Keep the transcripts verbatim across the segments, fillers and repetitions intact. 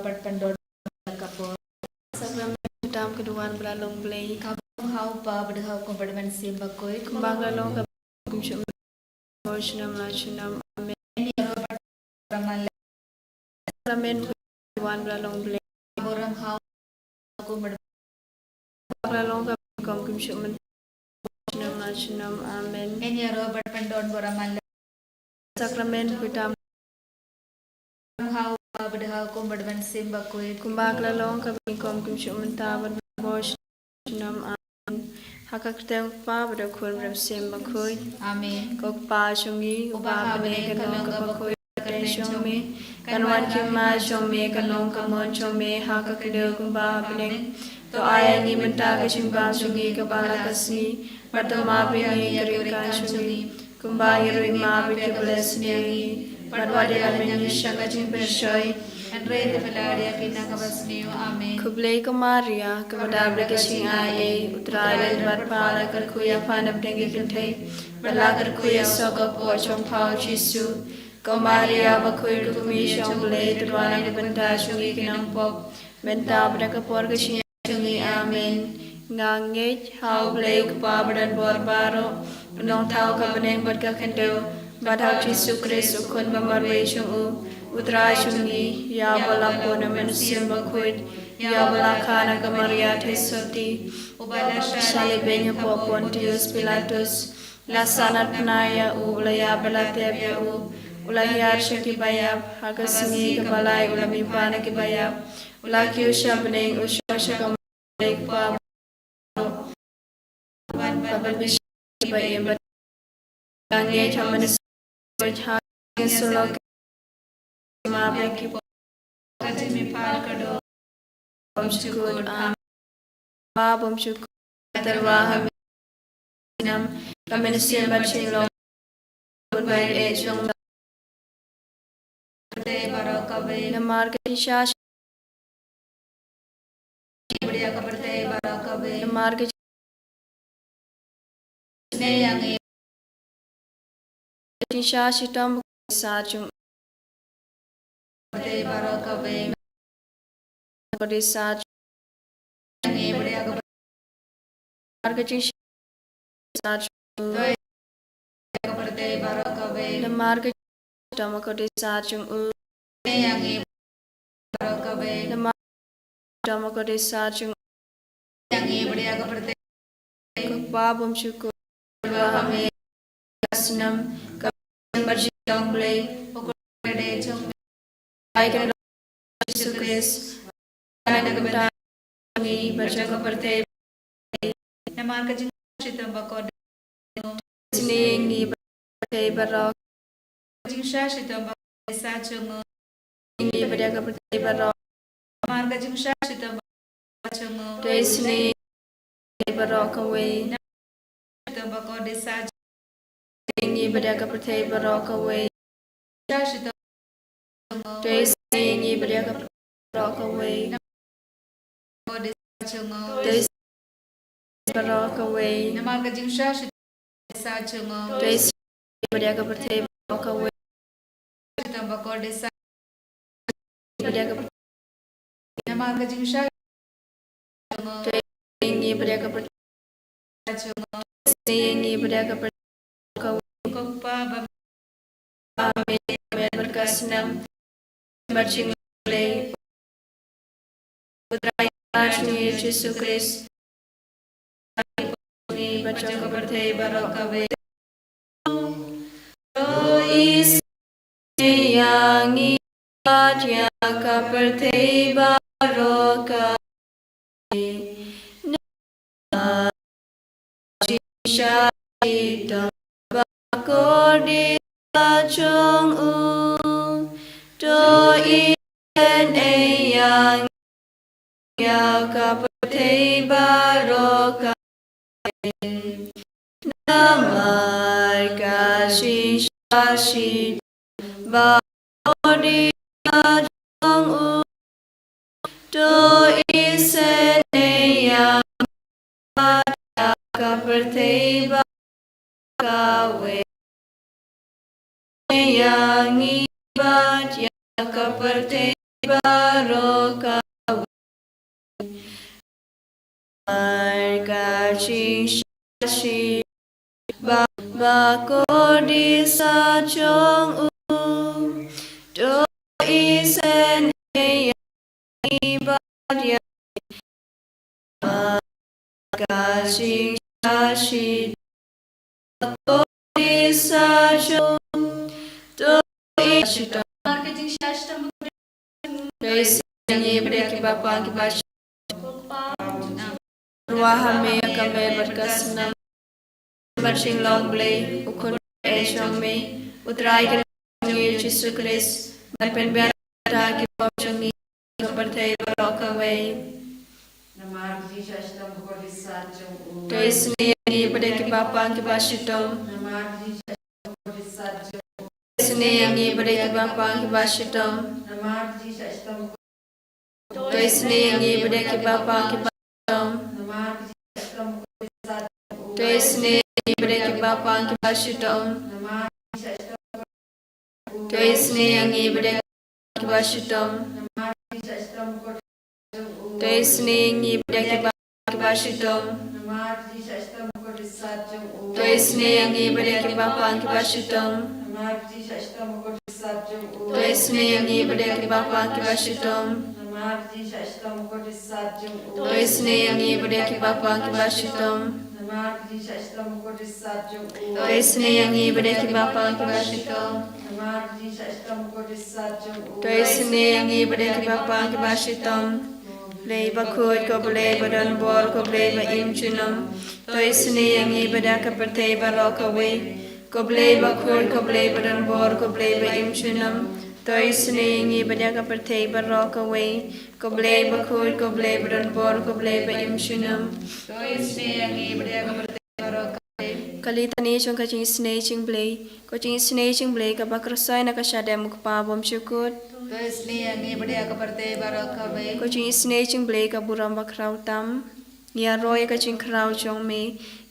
Bad pyndon ka por. Sakramen tam ka duwan ba la long Blei. Ka bang ha u Kpa bad ha u Khun bad ha u Mynsiem Bakhuid. Kumba ka la long ka bang kum shuh mynsiem snem la snem. Amen. Sakramen ka duwan ba la long Blei. Ka bang ha u Khun bad la long ka bang kum shuh mynsiem snem la snem. Amen. Sakramen ka tam ha u Kpa bad ha u Khun bad ha u Mynsiem Bakhuid. Kumba ka la long ka bang kum kum shuh mynta bad bor snem. Amen. Ha ka kyrteng u Kpa bad u Khun bad u Mynsiem Bakhuid. Amen. Ko Kpa jong ngi uba ha bneng, kan long ka bakhuid ka kyrteng jong me. Kan wan ki ma jong me, kan long ka mon jong me ha ka khyndew kumba ha bneng. To ai ïa ngi mynta ka jingbam jong ngi kaba la ka sngi. Bad to map ïa ngi ïa ka riewkam jong ngi. Kumba ngi ruh ngi map ïa kiba la sniew ïa ngi. Bad wat ïalam ïa ngi sha ka jingpyrshoi. Hynrei to pyllait ïa ngi na kaba sniew. Amen. Khublei ko Maria, kaba dap da ka jingai ei, u Trai u don bad pha, la kyrkhu ïa pha na pdeng ki kynthei. Bad la kyrkhu ïa u soh ka kpoh jong pha u Jisu. Ko Maria bakhuid, ko kmie jong u Blei, to duwai na ka bynta jong ngi ki nongpop. Mynta bad ha ka por ka jingïap jong ngi. Amen. Nga ngeit ha u Blei u Kpa badonbor baroh, u nongthaw ka bneng bad ka khyndew, bad ha u Jisu Khrist u Khun ba marwei jong u, u Trai jong ngi, ïa uba la pun ha u Mynsiem Bakhuid, ïa uba la kha na ka Maria Theisotti, uba la shah lehbeiñ hapoh Pontius Pilatus, la sahnarphna ïa u, u la ïap bad la tep ïa u, u la hiar sha kiba ïap, ha ka sngi kaba lai u la mihpat na kiba ïap, u la kiew sha bneng, u shong sha ka Blei u Kpa. Ban ban ban bishop ba im ba. Ka ngeit ha u Mynsiem Bakhuid, ha ka jingïasyllok, ma ba ki pop, ka jingmihpat ka dor bymjukut. Amen. Ba bymjukut, ka tyrwa ha Nam ka mynsiem bad jinglong bun bai eh jong. Namar ka jingshisha namar ka jingshisha shitom ka sar jong ka dei sar jong namar ka jingshisha sar jong namar ka jingshisha shitom ka dei sar jong u namar ka jingshisha shitom ka dei sar jong u. Ko Kpa bymjukut, ba ha me ka snam ka bymjukut Blei. Ai ka Jisu Khrist, na ka bynta ngi bad jong ka pyrthei. Namar ka jingshisha shitom ba kordor. Sngewbha ïa ngi bad ka pyrthei baroh. Jingshisha shitom ba kordor sha jong u. Ïa ngi bad ïa ka pyrthei baroh. Namar ka jingshisha shitom ba kordor sha jong u. Te sngewbha ïa ngi baroh kawei. Shitom ba kordor sha jong u. Ïa ngi bad ïa ka pyrthei baroh kawei. Te sngewbha ïa ngi bad ïa ka pyrthei baroh kawei. Te sngewbha ïa ngi baroh kawei. Te sngewbha ïa ngi bad ïa ka pyrthei baroh kawei. Bad ïa ka pyrthei. Te ngi bad ïa ka pyrthei. Te ngi bad ïa ka pyrthei. Amen. Amen. Bad ka snam bad jong u Blei, u Trai jong ngi Jisu Khrist, bad jong ka pyrthei baroh kawei. To isynei ïa ngi bad ïa ka pyrthei baroh kawei. Namar ka jingshisha shitom ba kordor sha jong u. To isynei ïa ngi ïa ka pyrthei baroh kawei. Namar ka jingshisha shitom ba kordor sha jong u. To isynei ïa ngi bad ïa ka pyrthei baroh kawei. Ïa ngi bad ïa ka pyrthei baroh kawei. Namar ka jingshahshit ba, ba kordit sat jong u. To isynei ïa ngi bad ïa ka jingshahshit ba kordit sat jong u. To isynei To isynei ïa ngi bad ïa ki bapang ki bashitom. Pynwah ha me ïa ka met bad ka snam. Namar jinglong Blei, u Khun jong me, u Trai kynrad jong ngi u Jisu Khrist, ban pynbiang na ka bynta ki pop jong ngi, ka pyrthei baroh kawei. Namar ka jingshahshitom bakordit sat jong u. To isynei ïa ngi bad ïa ki bapang ki bashitom. Namar ka jingshahshitom bakordit sat jong u. To isynei ïa ngi bad ïa ki bapang ki bashitom. Namar ka jingshahshitom bakordit To isynei ïa ngi bad ïa ki bapang ki bashitom. Namar ka jingshahshitom bakordit sat jong u. To isynei ïa ngi bad ïa ki bapang ki bashitom. Namar ka jingshahshitom bakordit sat jong u. To isynei ïa ngi bad ïa ki bapang ki bashitom. Namar ka jingshahshitom bakordit sat jong u. To isynei ïa ngi bad ïa ki bapang ki bashitom. Namar ka jingshahshitom bakordit sat jong u. To isynei ïa ngi bad ïa ki bapang ki bashitom. Namar ka jingshahshitom bakordit sat jong u. To isynei ïa ngi bad ïa ki bapang ki bashitom. Namar ka jingshahshitom bakordit sat jong u. To isynei ïa ngi bad ïa ki bapang ki bashitom. Namar ka jingshahshitom bakordit sat jong u. To isynei ïa ngi bad ïa ki bapang ki bashitom. Namar ka jingshahshitom bakordit sat jong u. To isynei ïa ngi bad ïa ki bapang ki bashitom. Blei bakhuid, ko Blei badonbor, ko Blei ba im junom. To isynei ïa ngi bad ïa ka pyrthei baroh kawei. Ko Blei bakhuid, ko Blei badonbor, ko Blei ba im junom. To isynei ïa ngi bad ïa ka pyrthei baroh kawei. Ko Blei bakhuid, ko Blei badonbor, ko Blei ba im junom. To isynei ïa ngi bad ïa ka pyrthei baroh kawei. Ka litani jong ka jingisynei jingblei. Ko jingisynei jingblei kaba khreh na ka shadem u Kpa bymjukut. To isynei ïa ngi bad ïa ka pyrthei baroh kawei. Ko jingisynei jingblei ka burom bakhraw tam. Ngi ïaroh ïa ka jingkhraw jong me.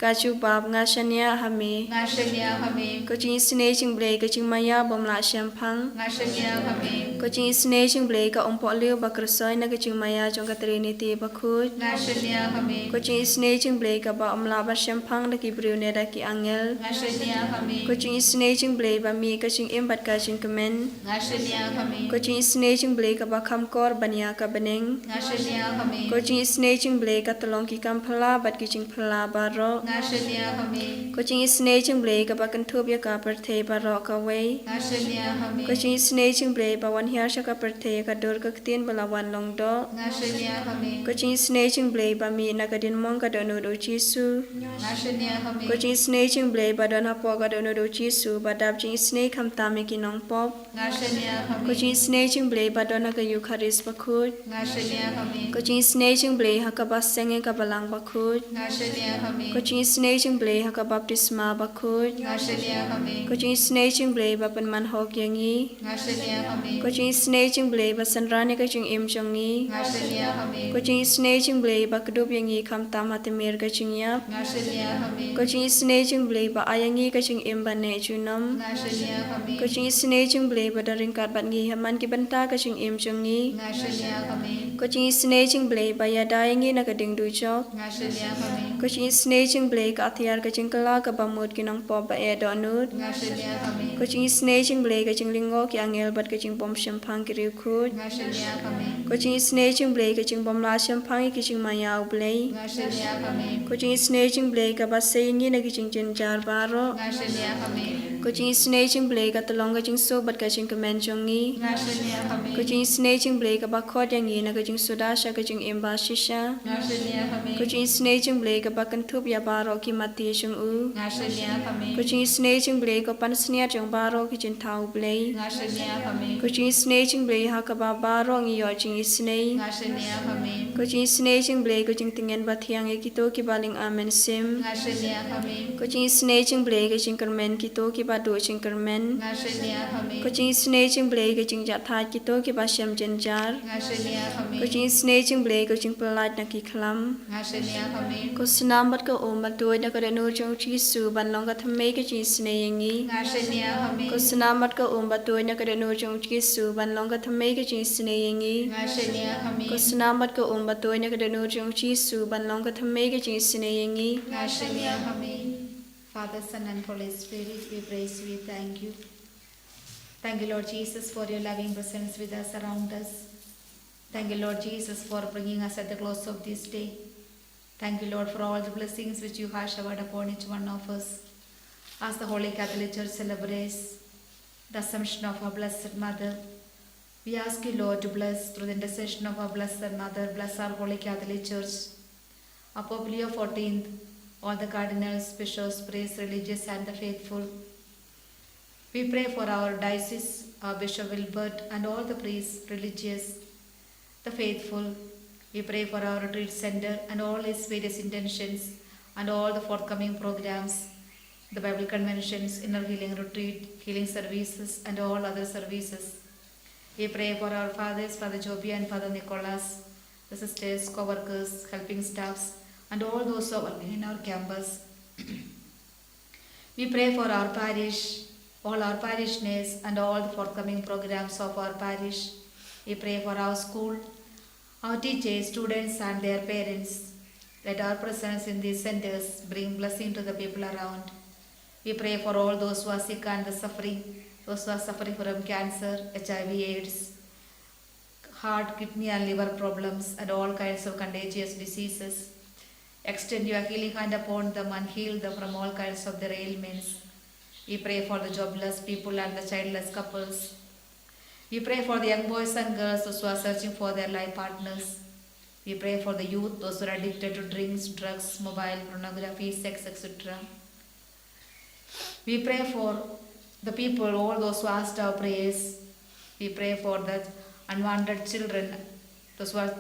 Ka jubab, nga shaniah ha me. Nga shaniah ha me. Ko jingisynei jingblei ka jingmaïa bym lah shemphang. Nga shaniah ha me. Ko jingisynei jingblei ka umpohliew ba khreh na ka jingmaïa jong ka Trinity bakhuid. Nga shaniah ha me. Ko jingisynei jingblei kaba ym lah ban shemphang da ki briew ne da ki angel. Nga shaniah ha me. Ko jingisynei jingblei ba mih ka jingim bad ka jingkmen. Nga shaniah ha me. Ko jingisynei jingblei kaba kham kor ban ïa ka bneng. Nga shaniah ha me. Ko jingisynei jingblei ka tyllong ki kam phylla bad ki jingphylla baroh. Nga shaniah ha me. Ko jingisynei jingblei kaba kynthup ïa ka pyrthei baroh kawei. Nga shaniah ha me. Ko jingisynei jingblei ba wan hiar sha ka pyrthei ïa ka dur ka ktien ba la wan long doh. Nga shaniah ha me. Ko jingisynei jingblei ba mih na ka diengmong ka dohnud u Jisu. Nga shaniah ha me. Ko jingisynei jingblei ba don hapoh ka dohnud u Jisu ba dap jingisynei khamtam ïa ki nongpop. Nga shaniah ha me. Ko jingisynei jingblei ba don ha ka Eukharist bakhuid. Nga shaniah ha me. Ko jingisynei jingblei ha kaba seng ïa ka Balang bakhuid. Nga shaniah ha me. Ko jingisynei jingblei ha ka baptisma bakhuid. Nga shaniah ha me. Ko jingisynei jingblei ba pynman hok ïa ngi. Nga shaniah ha me. Ko jingisynei jingblei ba synran ïa ka jingim jong ngi. Nga shaniah ha me. Ko jingisynei jingblei ba kdup ïa ngi khamtam ha tmier ka jingïap. Nga shaniah ha me. Ko jingisynei jingblei ba ai ïa ngi ka jingim ba neh junom. Nga shaniah ha me. Ko jingisynei jingblei ba don ryngkat bad ngi ha man ki bynta ka jingim jong ngi. Nga shaniah ha me. Ko jingisynei jingblei ba ïada ïa ngi na ka ding dujok. Nga shaniah ha me. Ko jingisynei jingblei ka atiar ka jingkylla kaba mut ki nongpop ba eh dohnud. Nga shaniah ha me. Ko jingisynei jingblei ka jinglyngngoh ki angel bad ka jingbymshemphang ki riewkhuid. Nga shaniah ha me. Ko jingisynei jingblei ka jingbymlah shemphang ïa ki jingmaïa u Blei. Nga shaniah ha me. Ko jingisynei jingblei kaba sei ïa ngi na ki jingjynjar baroh. Nga shaniah ha me. Ko jingisynei jingblei ka tyllong ka jingsuk bad ka jingkmen jong ngi. Nga shaniah ha me. Ko jingisynei jingblei kaba khot ïa ngi na ka jingsuda sha ka jingim ba shisha. Nga shaniah ha me. Ko jingisynei jingblei kaba kynthup ïa baroh ki mati jong u. Nga shaniah ha me. Ko jingisynei jingblei ka pansngiat jong baroh ki jingthaw Blei. Nga shaniah ha me. Ko jingisynei jingblei ha kaba baroh ngi ïoh jingisynei. Nga shaniah ha me. Ko jingisynei jingblei ka jingtngen ba thiang ïa kito kiba lyngba mynsiem. Nga shaniah ha me. Ko jingisynei jingblei ka jingkyrmen kito kiba Ba duh jingkyrmen. Nga shania ha me. Ko jingisynei jong U Blei, ko jingjahthait kito kiba shem jynjar. Nga shania ha me. Ko jingisynei jong U Blei, ko jingpyllait na ki khlam. Nga shania ha me. Ko snam bad ko um ba tuid na ka dohnud jong U Jisu ban long ka thymmei ka jingisynei ïa ngi. Nga shania ha me. Ko snam bad ko um ba tuid na ka dohnud jong U Jisu ban long ka thymmei ka jingisynei ïa ngi. Nga shania ha me. Ko snam bad ko um ba tuid na ka dohnud jong U Jisu ban long ka thymmei ka jingisynei ïa ngi. Nga shania ha me. Father, Son, and Holy Spirit, we praise you, we thank you. Thank you, Lord Jesus, for your loving presence with us, around us. Thank you, Lord Jesus, for bringing us at the close of this day. Thank you, Lord, for all the blessings which you have showered upon each one of us. As the Holy Catholic Church celebrates the Assumption of our Blessed Mother, we ask you, Lord, to bless through the intercession of our Blessed Mother, bless our Holy Catholic Church, our Pope Leo fourteenth, all the cardinals, bishops, priests, religious, and the faithful. We pray for our diocese, our Bishop Wilbert, and all the priests, religious, the faithful. We pray for our retreat center and all its various intentions and all the forthcoming programs, the Bible conventions, inner healing retreat, healing services, and all other services. We pray for our fathers, Father Joby and Father Nicholas, the sisters, co-workers, helping staffs, and all those who are working in our campus. We pray for our parish, all our parishioners, and all the forthcoming programs of our parish. We pray for our school, our teachers, students, and their parents. Let our presence in these centers bring blessing to the people around. We pray for all those who are sick and the suffering, those who are suffering from cancer, H I V, AIDS, heart, kidney, and liver problems, and all kinds of contagious diseases. Extend your healing hand upon them and heal them from all kinds of their ailments. We pray for the jobless people and the childless couples. We pray for the young boys and girls, those who are searching for their life partners. We pray for the youth, those who are addicted to drinks, drugs, mobile, pornography, sex, et cetera. We pray for the people, all those who asked our prayers. We pray for the unwanted children, those who are,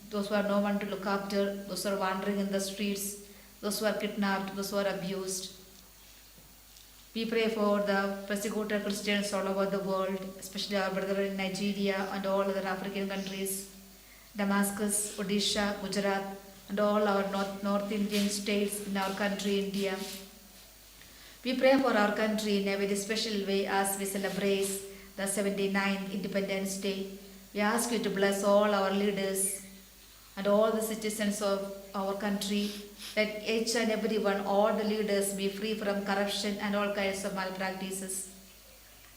those who have no one to look after, those who are wandering in the streets, those who are kidnapped, those who are abused. We pray for the persecuted Christians all over the world, especially our brethren in Nigeria and all other African countries, Damascus, Odisha, Gujarat, and all our North, North Indian states in our country, India. We pray for our country in a very special way as we celebrate the seventy-ninth Independence Day. We ask you to bless all our leaders and all the citizens of our country. Let each and every one, all the leaders, be free from corruption and all kinds of malpractices.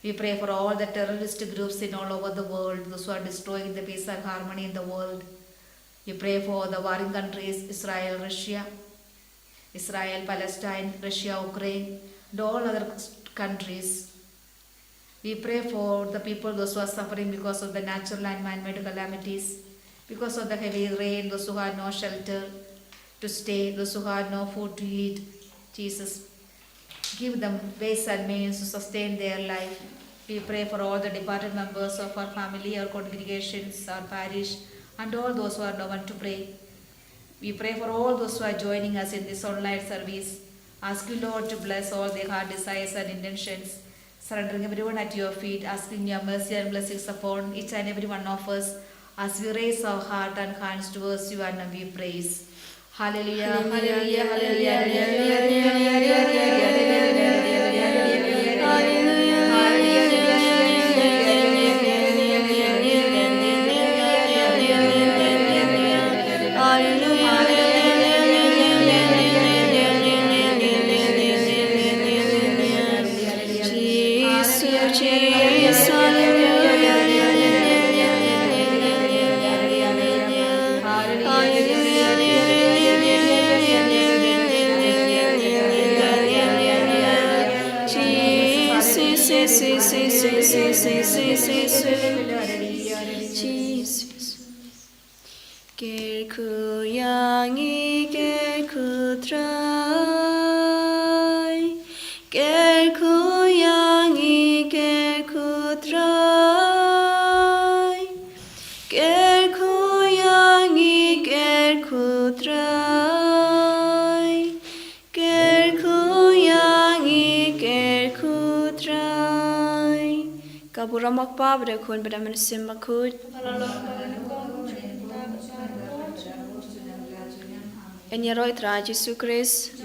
We pray for all the terrorist groups in all over the world, those who are destroying the peace and harmony in the world. We pray for the warring countries, Israel, Russia, Israel, Palestine, Russia, Ukraine, and all other countries. We pray for the people, those who are suffering because of the natural and man-made calamities, because of the heavy rain, those who have no shelter to stay, those who have no food to eat. Jesus, give them ways and means to sustain their life. We pray for all the departed members of our family, our congregations, our parish, and all those who are no one to pray. We pray for all those who are joining us in this online service. Ask you, Lord, to bless all their heart desires and intentions. Surrendering everyone at your feet, asking your mercy and blessings upon each and every one of us as we raise our heart and hands towards you and we praise. Hallelujah, hallelujah, hallelujah, hallelujah, hallelujah, hallelujah, hallelujah, hallelujah. Jesus. Kyrkhu ïa ngi, kyrkhu Trai. Kyrkhu ïa ngi, kyrkhu Trai. Kyrkhu ïa ngi, kyrkhu Trai. Kyrkhu ïa ngi, kyrkhu Ka burom u Kpa bad u Khun bad u Mynsiem Bakhuid. Yn ïaroh ïa u Trai Jisu Khrist.